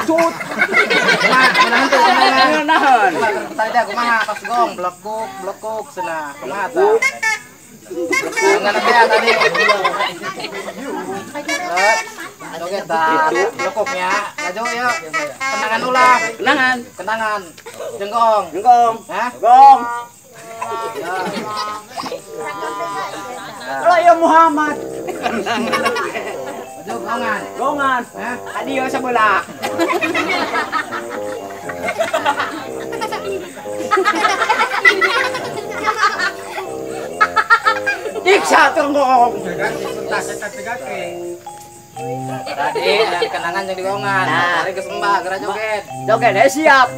Cut. Nahan. Tadi teh kumaha pas gong blekuk blekuk cenah kumaha tah. Ngan teh tadi. Joget tah blekuknya. Laju yuk. Kenangan ulah. Kenangan. Kenangan. Jenggong. Jenggong. Hah? Gong. Kalau ya Muhammad. Maju gongan. Gongan. Hah? Tadi yo sebelah. Diksa tenggong. Tadi dari kenangan jadi gongan. Tadi kesembah gerak joget. Joget siap.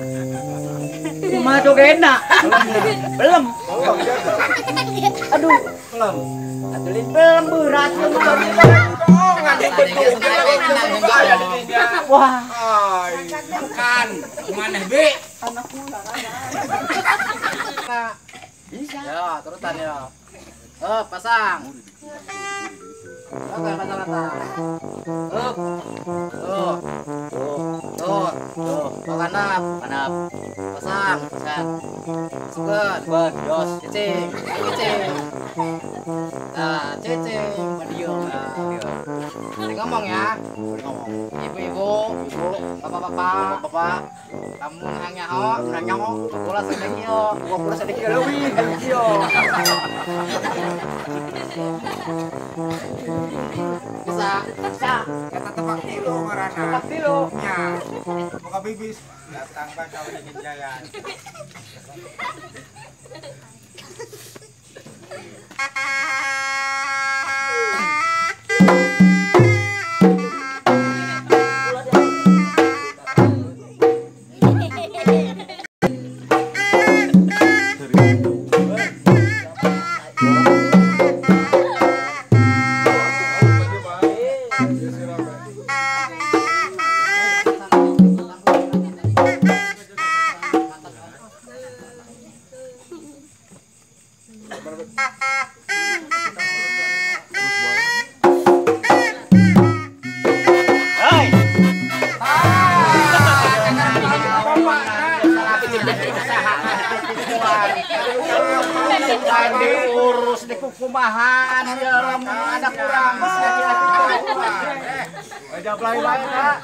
Kumaha jogetna? Belum. Aduh, belum. Atuh belum berat Wah. Kan maneh be. Bisa. Ya, turutan ya. Oh, pasang. Oke, pasang rata. Up. Tuh. Tuh. Tuh. Tuh kanap, kanap. Pasang, pasang. Masukkan. Masukkan, jos. Cicing, cicing. Nah, cicing. Badio. Nah. Ngomong ya. Ngomong. Ibu-ibu, ibu, bapak-bapak, bapak, kamu nyanyaho, nyanyaho, kula sedekio, kula sedekio leuwih, sedekio. Bisa, bisa. Eta tepak tilu ngaranna. Tepak tilu. Nya. Boga bibis datang ka Waringin Jaya. Diurus di kukumahan ya lamun ada kurang aja lain-lain Kak.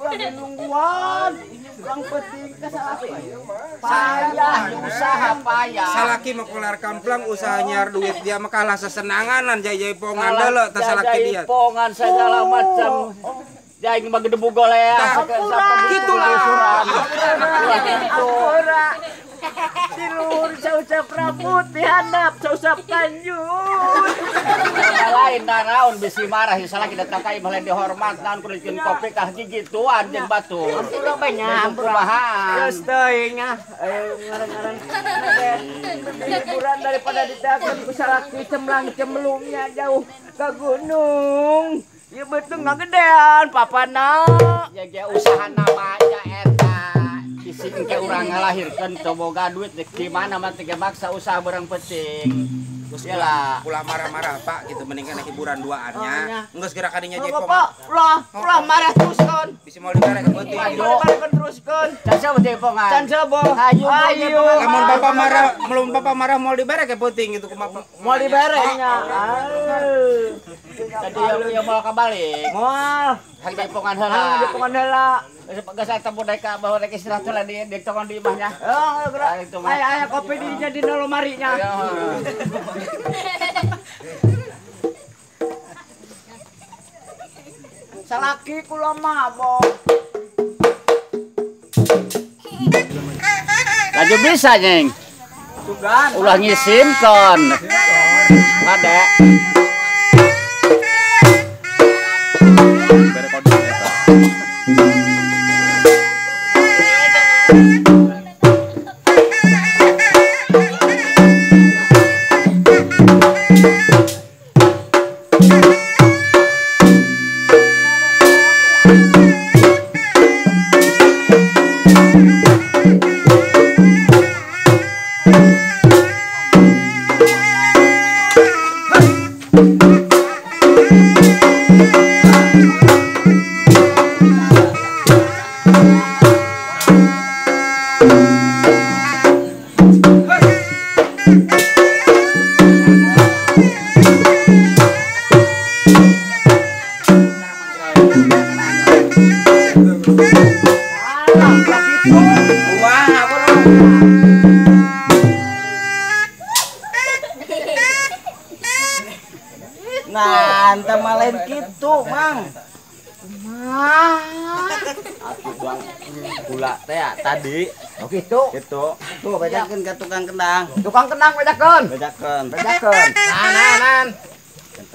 Ulah nungguan, urang penting ka salaki. Payah usaha payah. Salaki mah kolar kamplang usaha nyiar duit dia mah kalah sesenanganan jaya-jaipongan deuleu tah salaki dia. Jaipongan segala macam. Jaing mah gedebu golea kitu lah. Ampura. Di luhur sausap rambut, di handap sausap kanjut. Lain naraon bisi marah si salaki datang ka imah lain dihormat naon kudu dikeun kopi kah gigituan jeung batur. Ampura banyak, ampura. Geus teuing ah, ngaran-ngaran. Hiburan daripada diteakeun ku salaki cemlang cemlungnya jauh ke gunung. Ya betul ngagedean papana. Ya ge usaha nama nya eta. Isi engke urang ngalahirkeun teu boga duit dek di mana mah teu maksa usaha barang penting. Geus Yalah. ulah marah-marah Pak gitu mendingan hiburan duaannya. Geus geura kadinya jepong. Bapak, ulah, ulah marah teruskeun. Bisi moal dibere ke peuting. Maju, teruskeun. Can siapa jepongan? Can siapa? Hayu. Hayu. Lamun bapak marah, lamun bapak marah moal dibere ke peuting gitu kumaha. Moal dibere nya. Tadi yang moal kabalik. Moal. Hang jepongan heula. Hang jepongan heula. Geus eta bodeka bawa rek istirahat heula di tongon di imahnya. Oh, geura. Aya aya kopi di dinya dina lomarinya. Salaki kula mabok. Laju bisa nyeng. Sugan. Ulah ngisimkeun. Kade. Kula teh tadi. Oh gitu. Gitu. Tuh bejakeun ka tukang kendang. Tukang kendang bejakeun. Bejakeun. Bejakeun. Nan.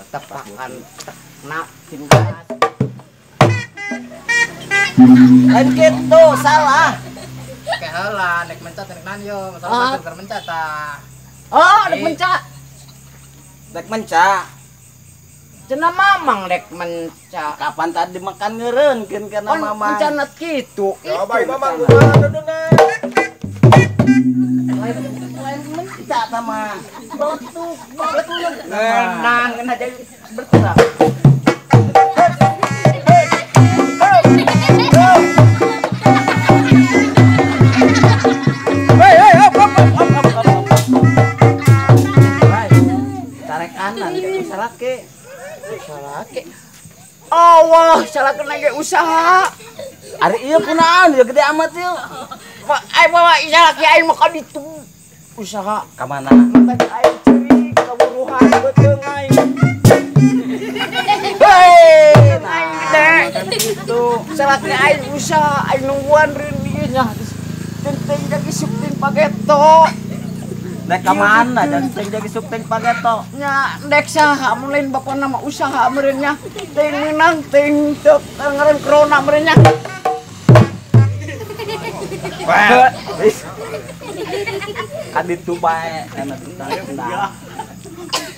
Tepakan tekna cinta. Lain kitu salah. Ke heula nek mencat nek nan yo, masalah batur mencat tah. Oh, nek mencat. Nek mencat. Cenah mamang rek menca. Kapan tadi makan ngeureunkeun kana mamang. Mencanat kitu. Coba mamang kumaha duduna. Lain menca ta mah. Beletuk, beletuk. Ngeunang ngeunah jadi berterang. Hei, hei, hop, hop, hop, hop, hop. Tarik kanan ke salake. Salake. Allah, salah kena ge usaha. Ari ieu kunaon ieu gede amat ieu. Ai bawa salaki aing mah ka ditu. Usaha ka mana? Tadi aing ceurik kaburuhan beuteung aing. Hei, aing gede. Gitu. Salaki aing usaha, aing nungguan reun ieu nya. Tenteng jadi supting pageto. Dek ka mana dan teng jadi supting pageto? Nya dek saha mun lain bapana mah usaha meureun nya. Teuing meunang teuing teu ngaran corona meureun nya. Wah, wis. Ka ditu bae kana tukang kendang.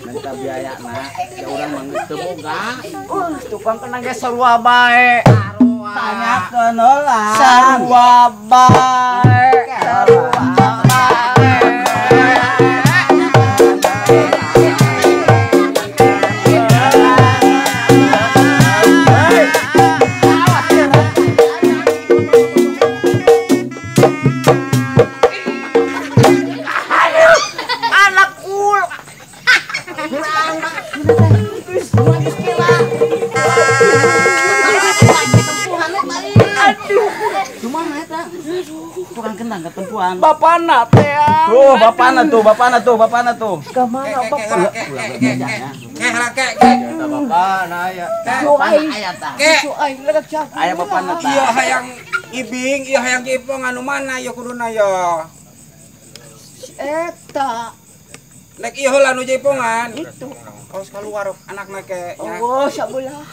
Minta biayana, ya urang mah geus teu boga. Tukang kendang ge sarua bae. Tanyakeun heula. Sarua bae. Sarua bae. Tukang kendang ketempuan. Bapana teh. Tuh, bapana tuh, bapana tuh, bapana tuh. Ka mana bapak? Keh lah keh. Eta bapana aya. Bapana aya tah. Aing ledak siapa? Aya bapana tah. Ieu hayang ibing, ieu hayang ipong anu mana ieu kuduna ieu. Eta. Nek ieu heula nu jaipongan. Itu. Kaos keluar anakna ke. Oh, sabelah.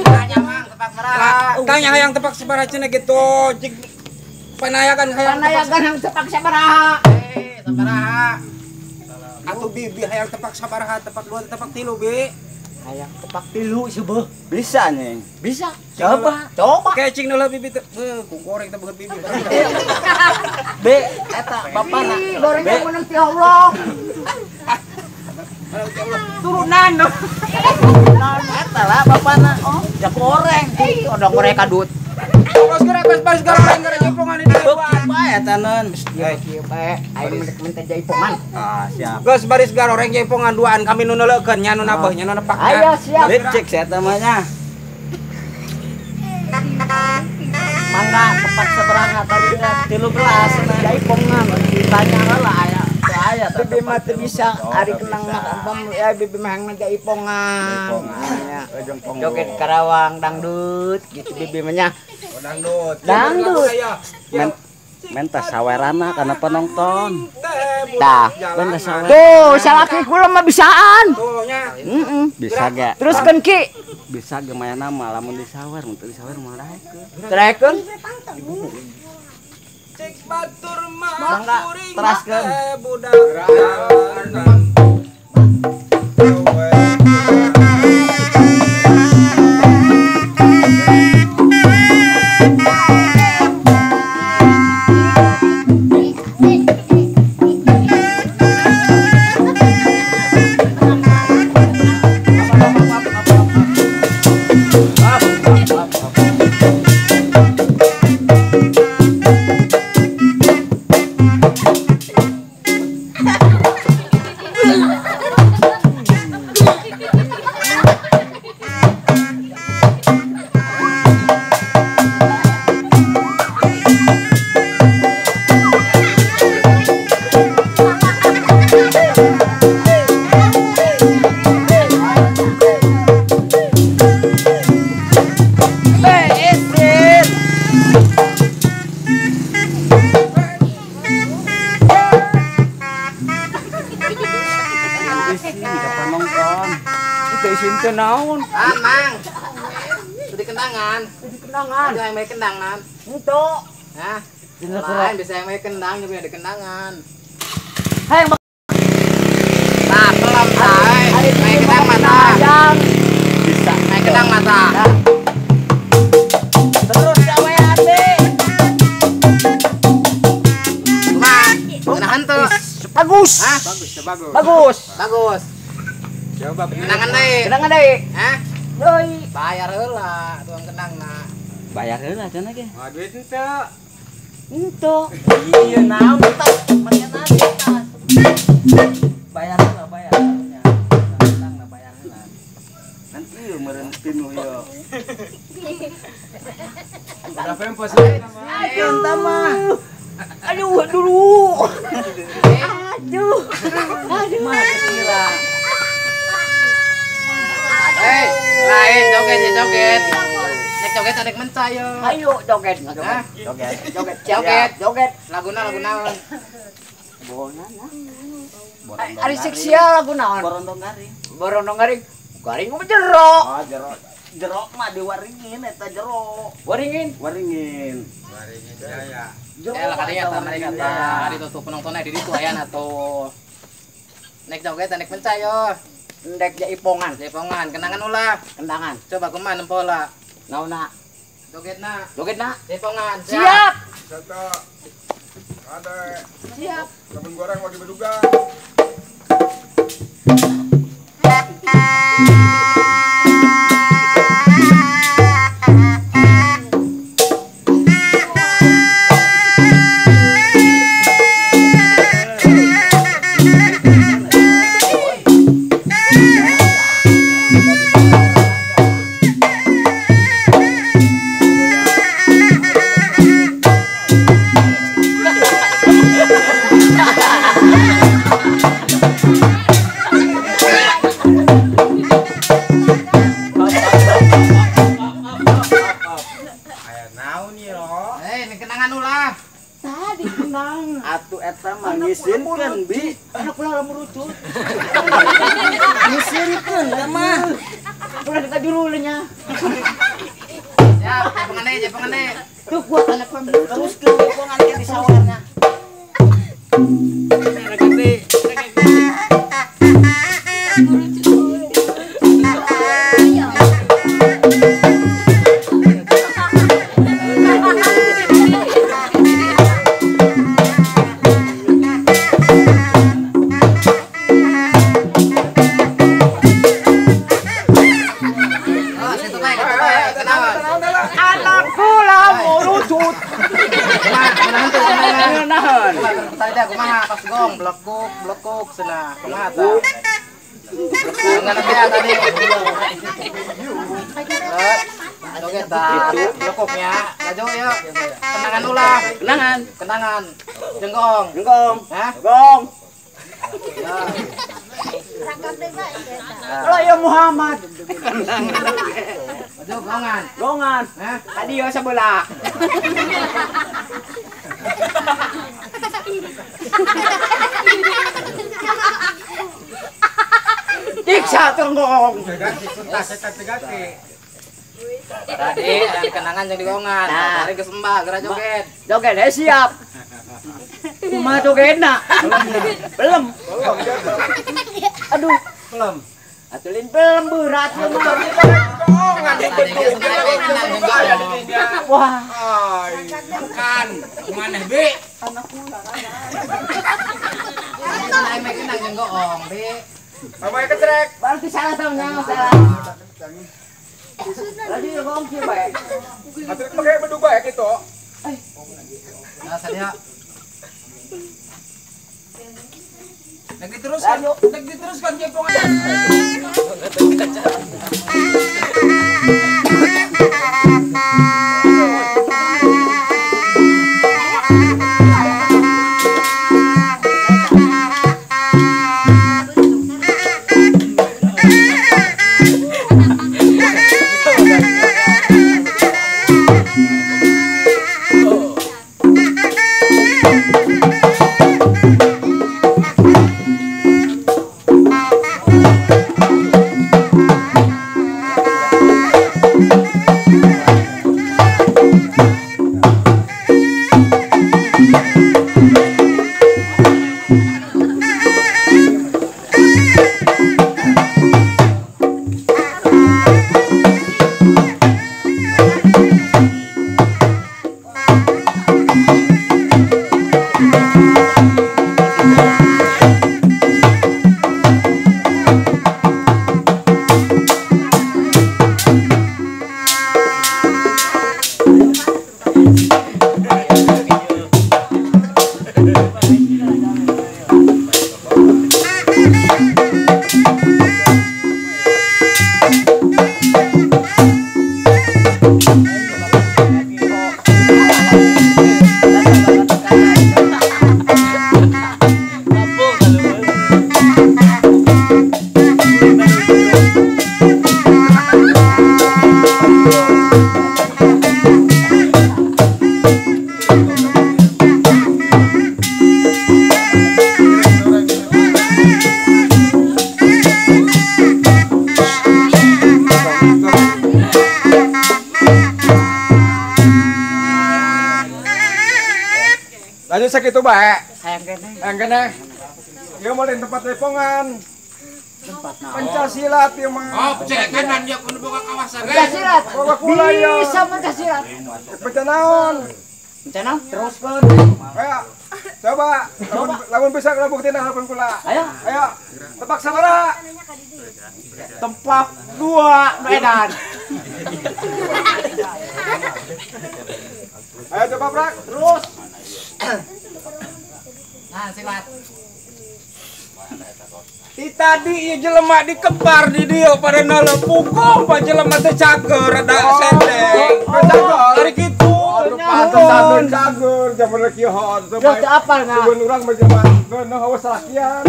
Tanya mang tepak sabaraha. Tanya hayang tepak sabaraha cenah gitu. Cik panayagan hayang panayagan hayang tepak sabaraha. Eh, sabaraha. Atuh bibi hayang tepak sabaraha, tepak dua, tepak tilu, bi. Hayang tepak tilu seubeuh. Bisa nih. Bisa. Coba. Coba. Kecing heula bibi teh. Heuh, ku goreng teh beungeut bibi. Be, eta bapana. Goreng meunang ti Allah. Turunan dong. Eta lah bapana. Oh, ja goreng. Ih, udah goreng kadut. Bos gerak, bos goreng gara jaipongan ini. Beuki bae eta neun. Kieu bae, aing mendek minta jaipongan. Ah, siap. Geus baris garoreng jaipongan duaan kami nu neuleukeun nya nu nabeuh nya nu nepak. Ayo siap. Licik sia eta mah nya. Mangga tepak sabaraha tadi 13 jaipongan. Ditanya heula aya. Aya bibi mah teu bisa ari kenang mah ya bibi mah hayang jaipongan. Joget Karawang dangdut gitu bibi mah nya. Dangdut. Dangdut. Menta sawerana kana penonton. Tah, menta sawer. Tuh, salaki kula mah bisaan. Tuh nya. Heeh. Bisa ge. Teruskeun ki. Bisa ge mayana mah lamun disawer, mun teu disawer moal daekeun. Daekeun. Cek batur mah mangga teraskeun. Budak jalanan. naon? Ah, Mang. Di kendangan. Di kendangan. Ada yang main kendangan. Henteu. Hah? Lain bisa yang main kendang juga di kendangan. Hayang nah, pelan tay. Main kendang mata. Bisa. Main kendang mata. Terus gawean be. Kumaha? Ngenahan tuh. Bagus. Hah? Bagus, bagus. Bagus. Bagus. Coba kendangan deui. Kendangan deui. Hah? Deui. Bayar heula tuang kendangna. Bayar heula cenah ge. Wah, duit henteu. Henteu. Iya naon tas, make naon tas. Bayar heula, bayar. Kendangna bayar heula. Nanti ieu meureun pinuh ieu. Berapa yang posisi? Aduh, mah. Aduh, dulu. Aduh. Aduh. Mah Eh, lain joget ya joget. Nek joget adek menca yo. Ayo joget, joget. Joget, joget, joget, joget. Laguna lagu naon? Bonana. Ari seksia lagu naon? Borondong garing. Borondong garing. Garing mah jero. Oh, jero. Jero mah diwaringin eta jero. Waringin. Waringin. Waringin jaya. Eh lah kadinya tah mereka tah. Ari tuh penontonnya di ditu aya atuh. Nek joget nek menca yo. Ndek jaipongan. Jaipongan, kenangan ulah. Kendangan. Coba kumaha nempo lah. Naonna? Jogetna. Jogetna. Jaipongan. Siap. Satu. Ada. Siap. Lamun goreng lagi berduga. Ngisinkeun bi, anak ulah lamun rucut. Ngisinkeun da mah. Ulah dikajurulnya. Siap, jaipongan deui, jaipongan deui. Tuh kuat anak pembelut. Teruskeun jaipongan ke di sawarna. Gong, blekuk, blekuk, cenah. Kumaha tah? Ngan teh tadi. Joget tah, blekuknya. Laju yuk. Kenangan ulah. Kenangan. Kenangan. Jenggong. Jenggong. Hah? Gong. Kalau ya Muhammad. Laju gongan. Gongan. Hah? Tadi yo sebelah. Diksa tenggong. Tadi yang kenangan jadi gongan. Nah. Tadi kesembah gerak joget. Joget eh siap. Kumaha jogetna? Belum. Aduh, belum. Atulin belum berat lu mah. Wah. Kan, maneh bi? Anak kula. Aing kenang jeung goong, bi. Pamaya kecrek. Berarti salah tau nya, salah. Lagi goong kieu bae. Atuh make bedug bae kitu. Nah, sadia. Lagi teruskan, lagi teruskan jaipongan. Lanjut sakitu bae. Hayang keneh. Hayang keneh. Ieu mah lain tempat lepongan. Tempat naon? Pencak silat ieu mah. Oh, cek kanan dia kudu boga kawasan. Pencak silat. Boga kula ieu. Bisa pencak silat. Pencak naon? Pencak naon? Teruskeun. Ayo. Coba. Lamun bisa lamun buktina lamun kula. Ayo. Ayo. Tepak sabaraha? Tempak 2 Medan. Ayo coba prak. Terus. Nah, silat. Di tadi ieu jelema dikepar di dieu pada nala pukul pa jelema teh cager rada sendeng. Cager ari kitu. Pantesan cager jaman kieu hot. Geus teu apal nah. Cuman urang mah jelema geuneuh hawa salakian.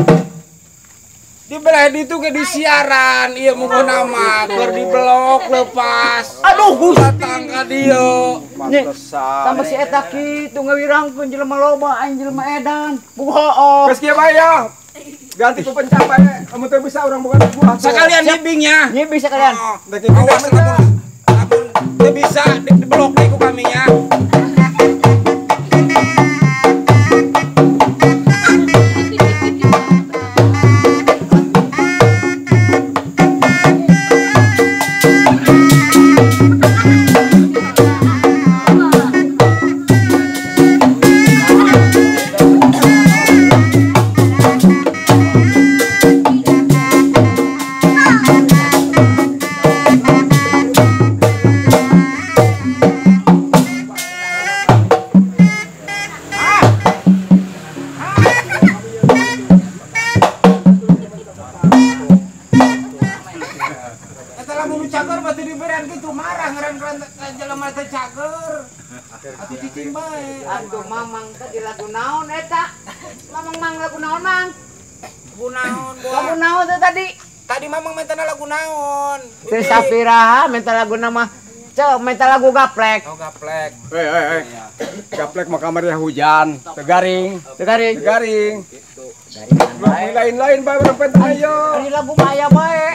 Di belah ditu ge disiaran ieu mungkon nama keur dibelok lepas. Aduh Gusti datang ka dieu. Pantesan. Tambah si eta kitu ngawirangkeun jelema loba aing jelema edan. Bohong. Geus kieu bae ya. Ganti ku pencak bae. Lamun teu bisa urang boga buah. Sekalian nyibingnya. Nyibing sekalian. Awas lamun teu bisa dibelok deui ku kami nya. Aduh mamang tadi lagu naon eta? Mamang mang lagu naon mang? Lagu naon boa? Lagu naon teh tadi? Tadi mamang minta lagu naon? Teh Safira minta lagu nama ceu minta lagu gaplek. Oh gaplek. Hei. Gaplek mah kamarnya hujan, tegaring. Tegaring. Tegaring. Lain-lain bae urang penting ayo. Ari lagu mah aya bae.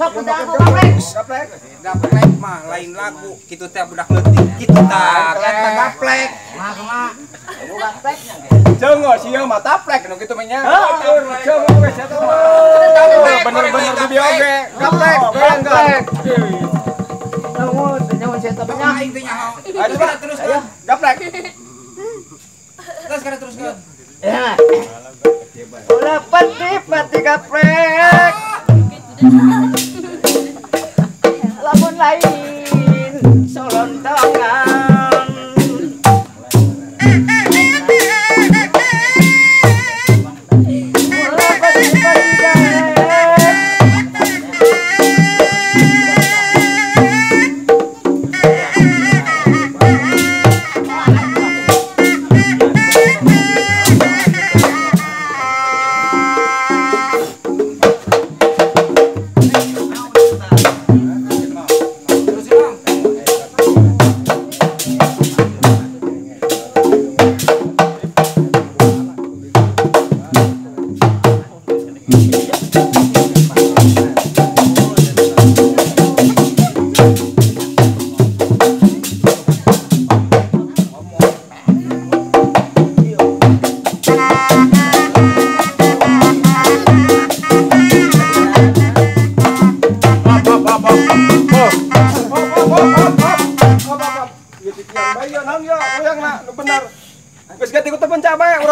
Sok udah aku gaplek. Gaplek. Gaplek mah lain lagu kitu teh budak leutik kitu tah eta gaplek. Mah kumaha? Lagu gaplek. Cengo sia mah taplek nu kitu mah nya. Cengo geus eta mah. Bener-bener di bieu oge. Gaplek, gaplek. Nyamun, nyamun sia eta mah. Aing teh nyaho. Ayo coba terus. Gaplek. Terus kana teruskeun. Ya. Ulah pati-pati gaplek. Lamun lain solontongan. Ulah pati-pati gaplek.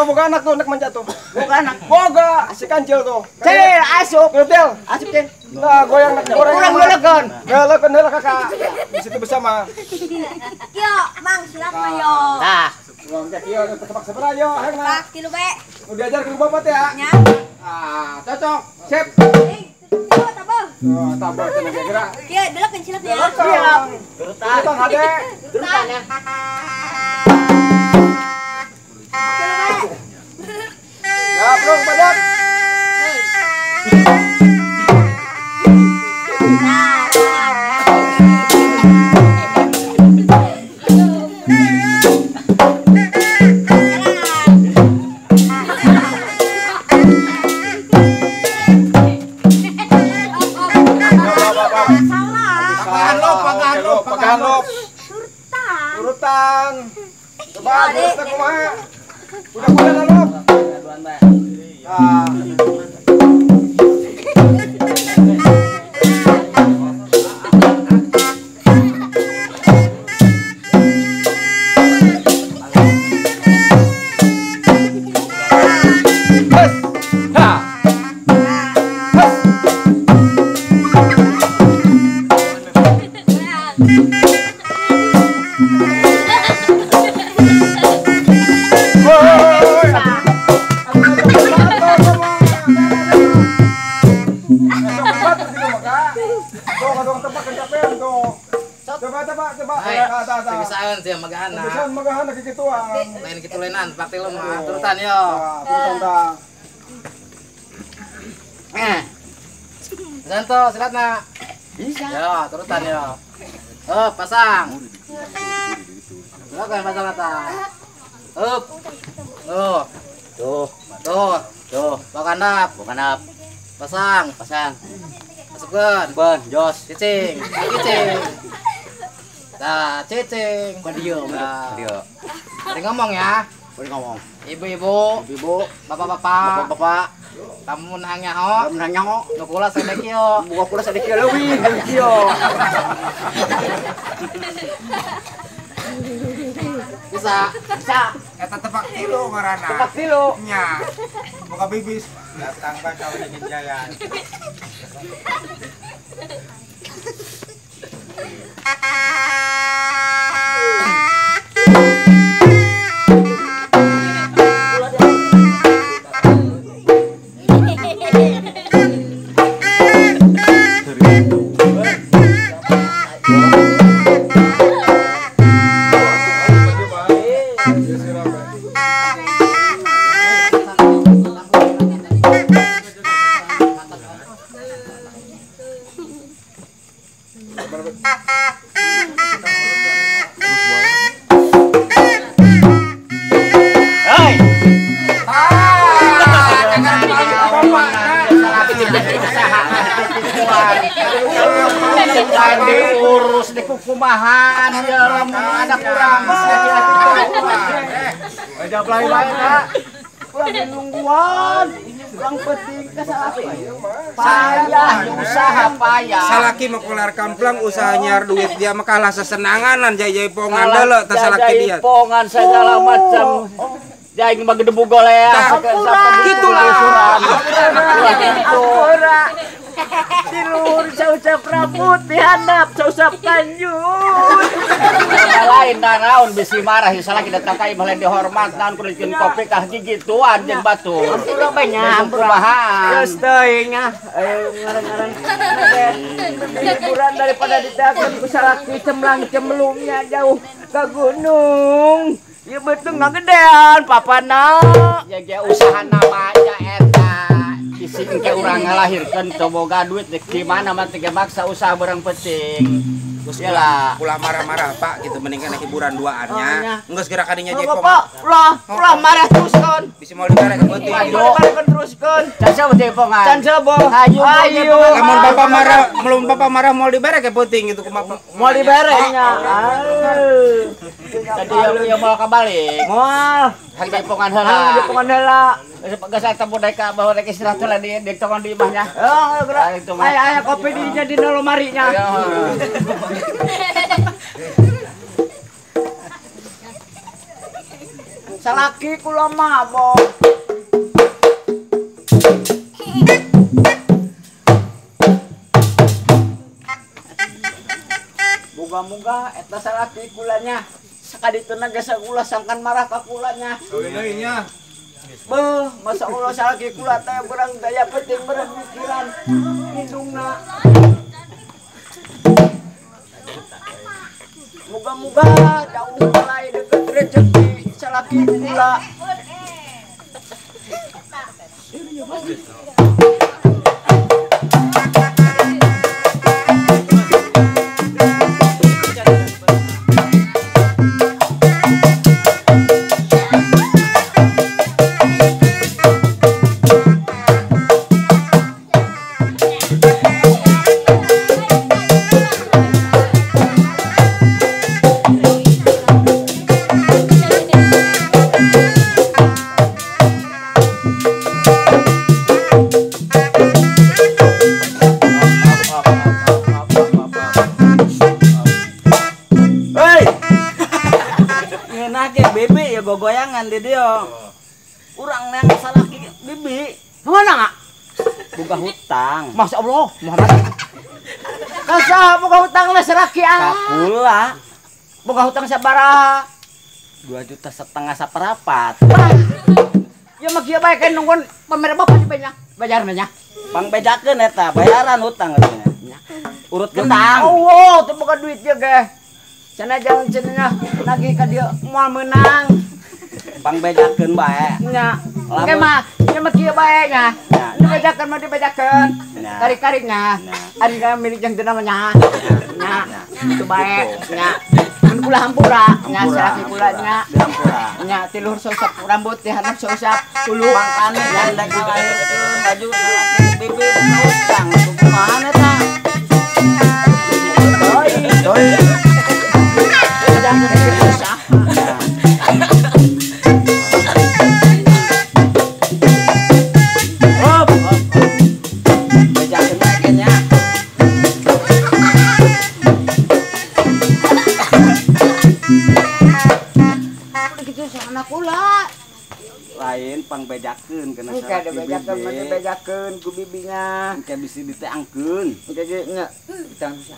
Boga anak tuh, anak manca tuh. Boga anak. Boga si kancil tuh. Cil, asup. Cil. Asup, Cil. Nah, goyang nak goreng. Urang lelekeun. Lelekeun heula kakak. Di situ bersama. Yo, Mang, silat mah yo. Tah. Urang teh kieu tebak sabaraha yo, hayang na. Tebak tilu bae. Nu diajar ku bapak teh ya. Nya. Ah, cocok. Sip. Eh, tilu tabeuh. Oh, tambah cenah geura. Kieu delek silat ya. Siap. Turutan hade. Turutan ya. Ya, bro, badak. Paganlop. Turutan. Coba turutan kumaha? Kuda-kuda lalop. Nah. Hus. Ha. Hus. Bisaan sih magahana. Bisaan magahana kikituan. Lain kitu lainan pak tilu mah turutan yo. Turutan tah. Santo silatna. Bisa. Yo, turutan yo. Oh, pasang. Silakan pasang mata. Up. Tuh. Tuh. Tuh. Tuh. Bakandap. Bakandap. Pasang. Pasang. Masukkeun. Ben, jos. Cicing. Cicing. Nah, cicing. Bukan dia, nah. Dia. Tadi ngomong ya. Boleh ngomong. Ibu-ibu, ibu-ibu, bapak-bapak, bapak-bapak, tamu nang nyaho, tamu nang nyaho. Nu kula sadek kieu. Buka kula sadek kieu leuwih, leuwih kieu. Bisa, bisa. Eta tepak tilu ngaranna. Tepak tilu. Nya. Boga bibis. Datang bae ka Wingin Jaya. Urus di kukumahan ya lamun ada kurang aja lain-lain kurang nungguan kurang penting ke payah usaha payah salaki mah kelar kamplang usaha nyar duit dia mah kalah sesenanganan jai-jaipongan deuleu teh salaki dia jaipongan segala macam jaing mah gedebu golea gitulah ampura. Di luhur sausap rambut, di handap sausap kanjut. Lain naraon bisi marah salaki datang ka imah lain dihormat naon kudu dikeun kopi kah gigituan jeung batur. Ampura banyak, ampura. Geus teuing ah, ngaran-ngaran. Hiburan daripada diteakeun ku salaki cemlang cemlungnya jauh ke gunung. Ya betul ngagedean papana. Ya ge usaha namanya eta. Isi engke urang ngalahirkeun teu boga duit dek di mana mah teu maksa usaha barang penting. Geus Yalah. ulah marah-marah Pak gitu mendingan hiburan duaannya. Geus geura kadinya jepong. Bapak, ulah, ulah marah teruskeun. Bisi moal dibere ka peuting. Ulah teruskeun. Can siapa jepongan? Can siapa? Hayu. Hayu. Lamun bapak marah, lamun bapak marah moal dibere ka peuting gitu kumaha. Moal dibere nya. Tadi yang moal kabalik. Moal. Hang jepongan heula. Hang jepongan heula. Geus eta budaya ka bawa rek istirahat heula di tongon di imahnya. Oh, geura. Aya aya kopi di dinya dina lomarinya. Salaki kula mabok. Moga-moga eta salaki kulanya sakadituna geus ulah sangkan marah ka kulanya. Kawin deui nya. Beuh, masa Allah salaki kula teh berang daya penting berang pikiran indungna. Moga-moga jauh mulai deket rezeki salaki kula. Gogoyangan di dia. Urang nang salaki bibi. Mana enggak? Boga hutang. Masya Allah, Muhammad. Kasa boga hutang lah salaki ah. Kakula. Boga hutang sabaraha? 2,5 juta saperapat. Ya mah kieu bae kan nungguan pamer bapak di banyak. Bayar nya. Pangbejakeun eta, bayaran hutang katanya. Urut gendang. Oh, teu boga duit ye ge. Cenah jangan cenah nagih ka dieu moal meunang. Pangbejakeun bae. Nya. Engke mah, nya mah kieu bae nya. Dibejakeun mah dibejakeun. Tarik-tarik nya. Ari ka milik jeung teu namanya. Nya. Kitu bae nya. Mun kula hampura nya salaki kula nya. Nya ti luhur sosok rambut ti handap sosok ulu. Mangkane nya rek ngalairkeun baju salaki bibi hutang. Kumaha eta? Doi, doi. Lain pangbejakeun kana salaki bibi. Dibejakeun ku bibinya. Engke bisi diteangkeun. Engke ge nya ditang bisa.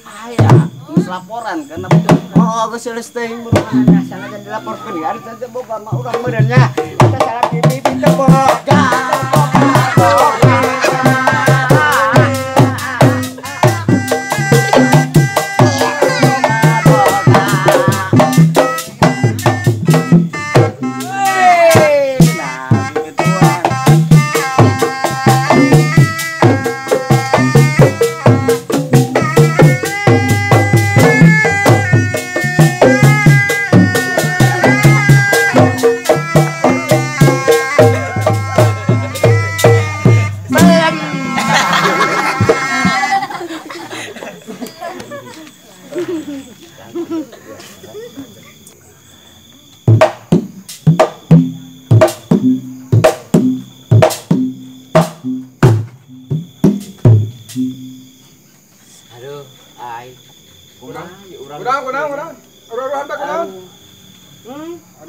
Aya, geus laporan kana betul. Oh, geus leus teuing buruan sanajan dilaporkeun ya ari teh boga mah urang meureun nya. Eta salaki bibi teh boga.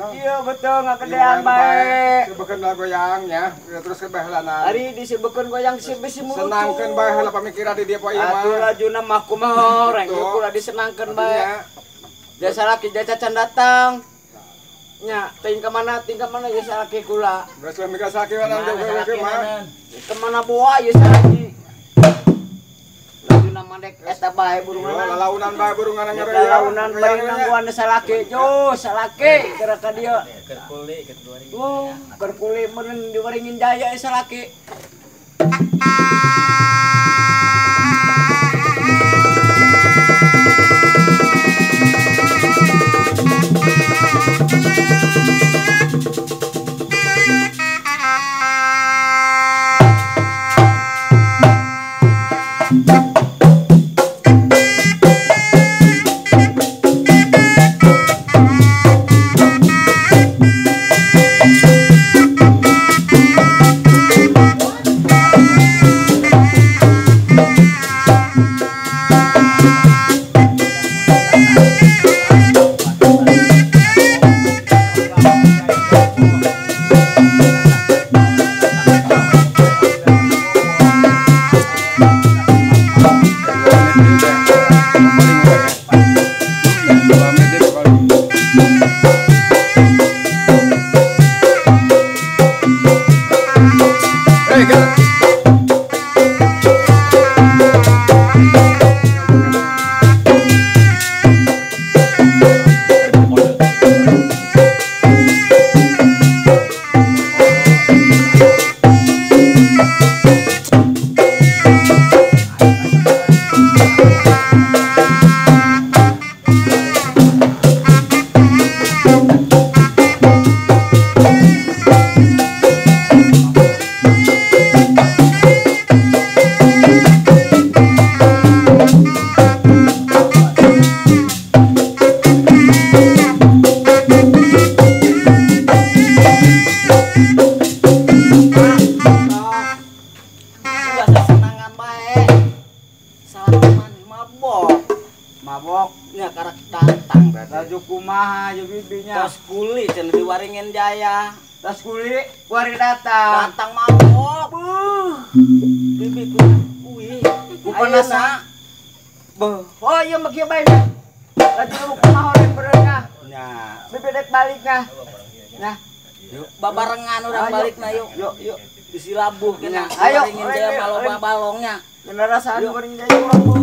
Iya betul nggak kedean baik. Sebekeun lah goyangnya, terus ke baheulana. Ari disebutkeun goyang si bisi murucu. Senangkeun bae heula pamikiran di dieu poe ieu mah. Atuh lajuna mah kumaha reng kula disenangkeun bae. Jasa laki jasa can datang. Nya, ting ka mana ya salaki kula. Geus lah mikir salaki mana mah. Ka mana boa ya salaki. Lajuna mah dek eta bae burungan. Lalaunan bae burungan ngere. Lalaunan bae nangguan salaki. Jo, salaki geura ka dieu. Keur kuli keur waringin. Oh, keur kuli meureun di Waringin Jaya salaki. Nya karak datang berarti. Laju kumaha ye bibinya. Tos kuli cenah di Waringin Jaya. Tas kuli kuari datang. Datang mabok. Bibi ku uwi. Ku panasa. Beuh. Oh iya mah kieu bae. Laju kumaha horeng beureunya. Nya. Bibi dek balik nah. Nah, babarengan urang balik na yuk. Yuk, yuk. Bisi labuh kena. Ayo, Waringin Jaya maloba balongnya. Bener rasaan Waringin Jaya labuh.